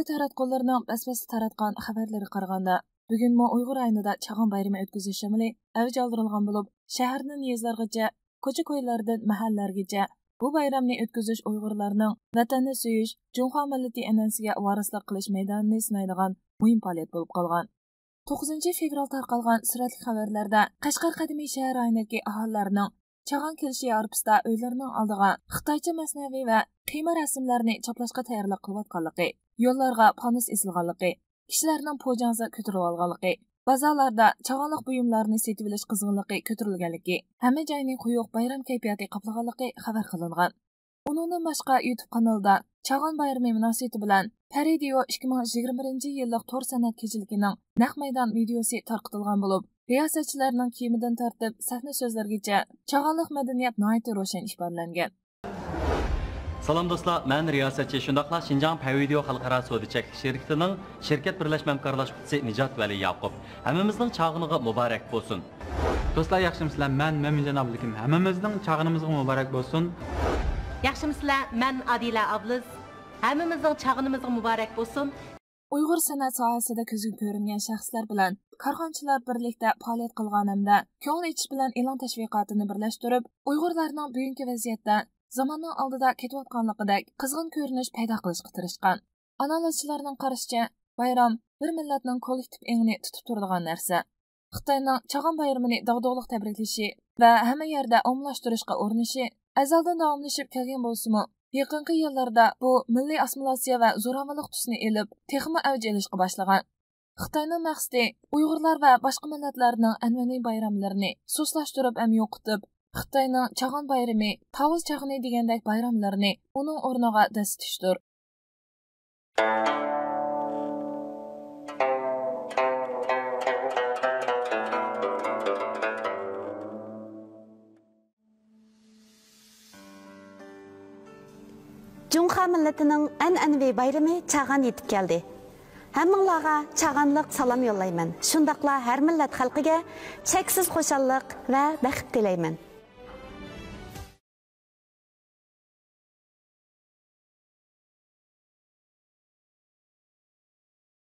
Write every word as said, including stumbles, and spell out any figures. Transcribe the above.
تاراتقۇلىرىنىڭ بەس-بەستە تاراتقان خەۋەرلىرىگە قارىغاندا، بۈگۈنمۇ ئۇيغۇر رايونىدا چاغان بايرىمى ئۆتكۈزۈش ئەمىلى ئەۋج ئالدۇرۇلغان بولۇپ، شەھەردىن يېزىلارغىچە، كوچا-كويلاردىن مەھەللىلەرگىچە بۇ بايرامنى ئۆتكۈزۈش ئۇيغۇرلارنىڭ ۋەتەننى سۆيۈش، جۇڭخۇا مىللىتى ئەنئەنىسىگە ۋارىسلىق قىلىش مەيدانىنى سىنايدىغان مۇھىم پائالىيەت بولۇپ قالغان. توققۇزىنچى فېۋرال تارقالغان سۈرەتلىك خەۋەرلەردە قەشقەر قەدىمىي شەھەر رايونىدىكى ئاھالىلەرنىڭ چاغان كېلىشى ئارىپىسىدا ئۆيلىرىنىڭ ئالدىغا خىتايچە مەسنەۋى ۋە قىيما رەسىملەرنى چاپلاشقا تەييارلىق قىلىۋاتقانلىقى، يوللارغا پانۇس ئېسىلغانلىقى، كىشىلەرنىڭ پوجاڭزا كۆتۈرۈۋالغانلىقى، بازارلاردا چاغانلىق بۇيۇملارنى سېتىۋېلىش قىزغىنلىقى كۆتۈرۈلگەنلىكى، ھەممە جاينى قويۇق بايرام كەيپىياتى قاپلىغانلىقى خەۋەر قىلىنغان. ئۇنىڭدىن باشقا، يۇتۇب قانىلىدا چاغان بايرىمى مۇناسىۋىتى بىلەن پەرىدىيو ئىككى مىڭ يىگىرمە بىرىنچى يىللىق تور سەنئەت كېچىلىكىنىڭ نەق مەيدان ۋىدېئوسى تارقىتىلغان بولۇپ، رىياسەتچىلەرنىڭ كىيىمىدىن تارتىپ سەھنە سۆزلىرىگىچە چاغانلىق مەدەنىيەت ناھايىتى روشەن ئىپادىلەنگەن. سالام دوستلار، مەن رىياسەتچى، شۇنداقلا شىنجاڭ پەۋىدىيو خەلقئارا سودا چەكلىك شىركىتىنىڭ شىركەت بىرلەشمە ھەمكارلاشقۇچىسى نىجات ۋەلى ياقۇپ. ھەممىمىزنىڭ چاغىنىغا مۇبارەك بولسۇن! دوستلار، ياخشىمۇسىلەر؟ مەن مۆمىنجان ئابلىكىم. ھەممىمىزنىڭ چاغىنىمىزغا مۇبارەك بولسۇن! ياخشىمۇسىلەر؟ مەن ئادىلە ئابلىز. ھەممىمىزنىڭ چاغىنىمىزغا مۇبارەك بولسۇن! ئۇيغۇر سەنئەت ساھەسىدە كۆزگە كۆرۈنگەن شەخسلەر بىلەن كارخانىچىلار بىرلىكتە پائالىيەت قىلغان ھەمدە كۆڭۈل ئېچىش بىلەن ئېلان تەشۋىقاتىنى بىرلەشتۈرۈپ، ئۇيغۇرلارنىڭ بۈگۈنكى ۋەزىيەتتە زاماننىڭ ئالدىدا كېتىۋاتقانلىقىدەك قىزغىن كۆرۈنۈش پەيدا قىلىشقا تىرىشقان. ئانالىزچىلارنىڭ قارىشىچە، بايرام بىر مىللەتنىڭ كوللېكتىپ ئېڭىنى تۇتۇپ تۇرىدىغان نەرسە. خىتاينىڭ چاغان بايرىمىنى داغدۇغىلىق تەبرىكلىشى ۋە ھەممە يەردە ئومۇملاشتۇرۇشقا ئۇرۇنۇشى ئەزەلدىن داۋاملىشىپ كەلگەن بولسىمۇ، يېقىنقى يىللاردا بۇ مىللىي ئاسسىمىلياتسىيە ۋە زوراۋانلىق تۈسىنى ئېلىپ، تېخىمۇ ئەۋج ئېلىشقا باشلىغان. خىتاينىڭ مەقسىتى ئۇيغۇرلار ۋە باشقا مىللەتلەرنىڭ ئەنئەنىۋى بايراملىرىنى سۇسلاشتۇرۇپ ھەم يوقىتىپ، خىتاينىڭ چاغان بايرىمى، تاۋۇز چاغىنى دېگەندەك بايراملىرىنى ئۇنىڭ ئورنىغا دەسسىتىشتۇر. جۇڭخۇا مىللىتىنىڭ ئەنئەنىۋى بايرىمى چاغان يېتىپ كەلدى. ھەممىڭلارغا چاغانلىق سالام يوللايمەن. شۇنداقلا ھەر مىللەت خەلقىگە چەكسىز خۇشاللىق ۋە بەخت تىلەيمەن.